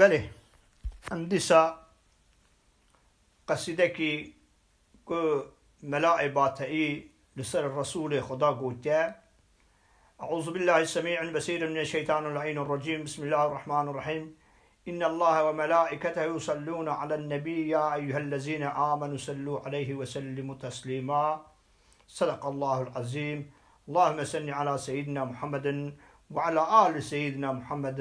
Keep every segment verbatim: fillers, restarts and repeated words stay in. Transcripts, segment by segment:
Belê, em dîsa qesîdekî ku Mela Êbateî li ser Resûlê Xuda gotiye. أعوذ بالله السميع البصير من الشيطان اللعين الرجيم. بسم الله الرحمن الرحيم. إن الله وملائكته يصلون على النبي يا أيها الذين آمنوا صلوا عليه وسلموا تسليما. صدق الله العظيم. اللهم صل على سيدنا محمد وعلى آل سيدنا محمد.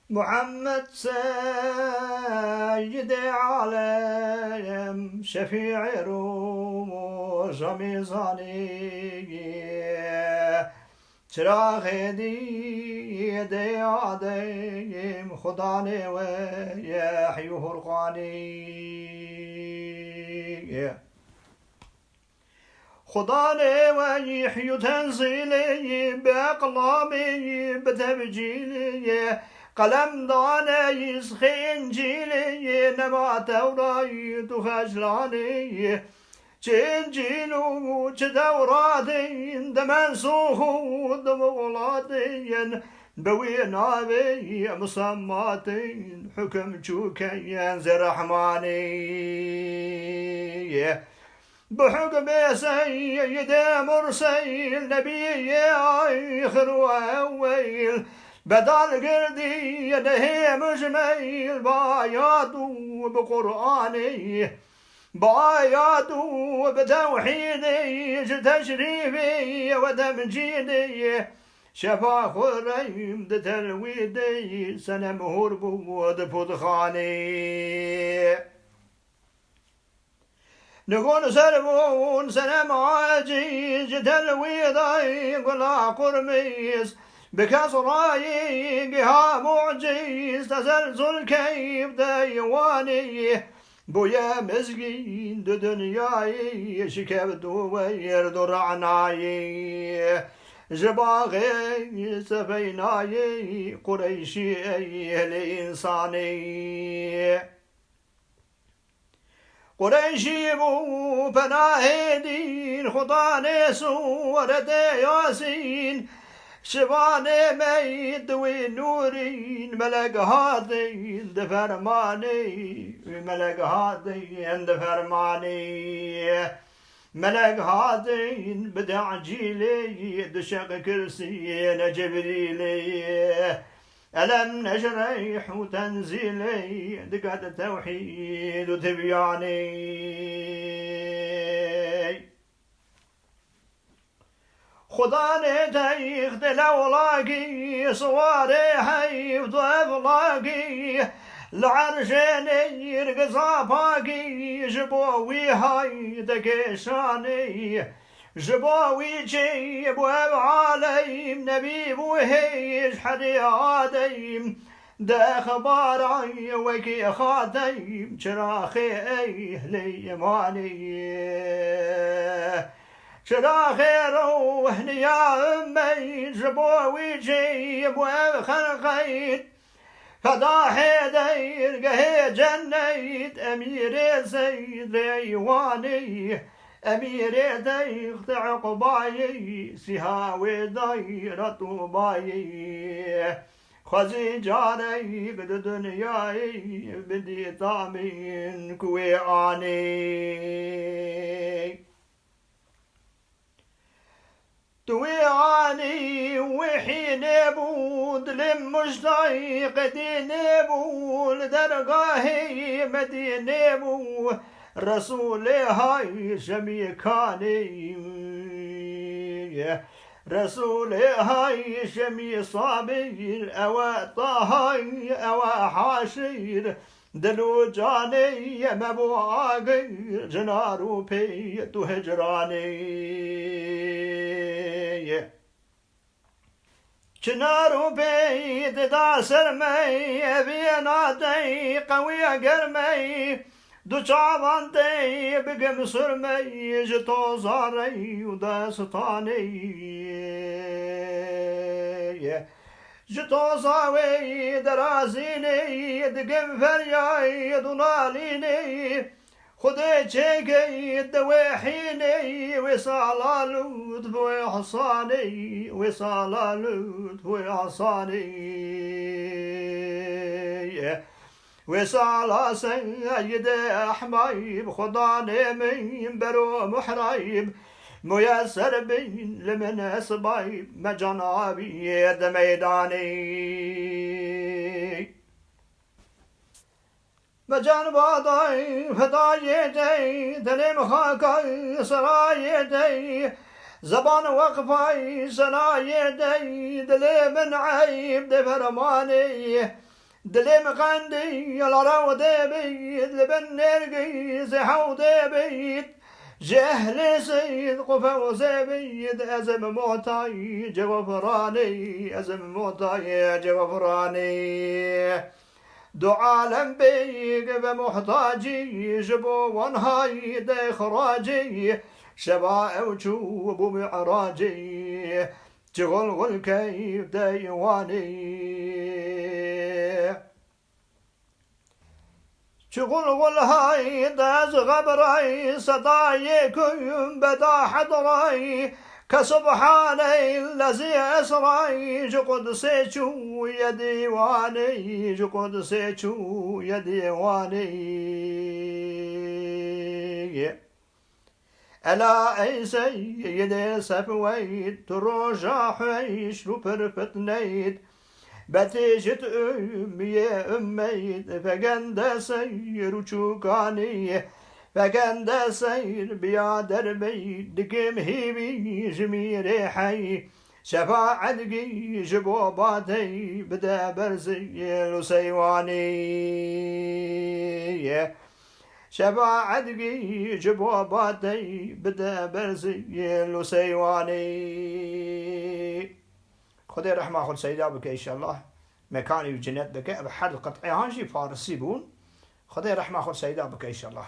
Muhammed seyyidê alem, şefîê rûm û jamê zanî, çiraxê dîdê Adem, xudanê wehy û hurqanî. Xudanê wehy û tenzîlê, bi eqlamê, bi tevcîlê, qelem dane, xê încîlê, nema tewrayî tu xeclanê. Çi încîl û çi tewratên, di mensûx û di muxlatên, bi wî navê musemmatên, hukim çûkeyên zê Rehmanê. Bi hukmê seyyidê mursel, nebiyê axir û ewwel, bedal girdiye nehê mujmel, bi ayat û bi Qur'anê, bi ayat û bi tewhîdê, ji teşrîfê we temcîdê, şefa xureym di telwîdê, senem hûr bû di pûtxanê. Nigon ser bûn senem acîz, ji telwîdayê gula qurmîz, bi kesrayî giha mucîz, teselsul keyf deywanî, bûye mizgîn di dinyayê, şikeft û wêrd û re'nayê, ji baxê sefeynayê, Qureyşî ehlê însanê. Qureyşî bû penahê dîn, xudanê sûretê Yasîn, şivanê meyt wî nûrîn, melek hatin di fermanê, melek hatin di fermanê. Melek hatin bi tecîlê, dişeq kirsiyê ne Cebrîlê. Elem neşreyh û tenzîlê, diket tewhîd û tibyanê. Xudanê textê lewlakî, siwarê heyf û eflakî, li erşê nêrgiza pakî, ji bo wî hay tekê şanê. Ji bo wî çê bû ev alem, nebî bû hêj herê Adem. Di exbaran wekî Xatem, çiraxê ehlê îmanê. Çiraxê rohniya ummey, ji bo wî çê bû ev xelqey. Feda hêdeyr gehê cennet, emîrê seyd reywanê, emîrê text Uqbayê, sîha wê dayra Tûbayê. Xwezî careyk di dinyayê, bidî tamîn ku wê anê. Tu wî anî wî hînê bû, dilê mujtayî qedînê bû, li dergahê Medînê bû, Resûlê hay şemî kanê. Resûlê hay şemî sabîr, ew e Tahay, ew e Haşir. Dil û canê me bo agir, çinar û pê tu hicranê. Çinar û pê dida ser me, evî natey qewî germey, du çavan tey bigim surmey, ji toza rey û destanê. Ji toza wê derazînê, digim feryayê û nalînê. Xwedê çêkey di wê hînê, wê sala lût wê ihsanê, wê sala lût wê ihsanê. Wê sala Seyyidê Ehmayb, Xudanê min bero muhrayb, muyeser bin li min esbayb, me can abiyê di meydanê. Me can badayê fedayê dey, dilê min xakay serayê dey, zeban weqfay senayê dey, dilê min eyb dê fermanê. Dilê min qendî lara dê bît, li bin nêrgîzê hewdê bît. Ji ehlê Seyyid qufewzê bît, ez im muhtacê xufranê, ez im muhtacê xufranê. Du alem bêg ve muhtacî, ji bo wan hayde xiracî, şeva ew çû bû mi'racî. Çixul xul keyf dey wanê. Çixul xul hay dez xebray, sedayê kuyum beda hedray, ke subhaney lezî esray, ji Qudsê çûye dîwanê, ji Qudsê çûye dîwanê. Ela ey Seyyidê Sefweyd, tu roja hişr û pir fitneyt, betêjit ummiyê ummeyt, fegende seyr û çûkanî, fegende seyr biya derbey, dikim hîvî ji mîrê hey, şefaet gî ji bo batey, bide berzî lu seywanî. Şefaet gî ji bo batey, bide berzî lu seywanî. Xwedê rehma xwe li Seyda bike înşallah. Mekanî wî cennet bike. Ev hel qet'eyan jî farisî bûn. Xwedê rehma xwe li Seyda bike înşallah.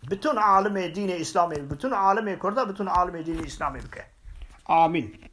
Bütün alimê dînê Îslamê, bütün alimê Kurda, bütün alimê dînê Îslamê bike. Amîn.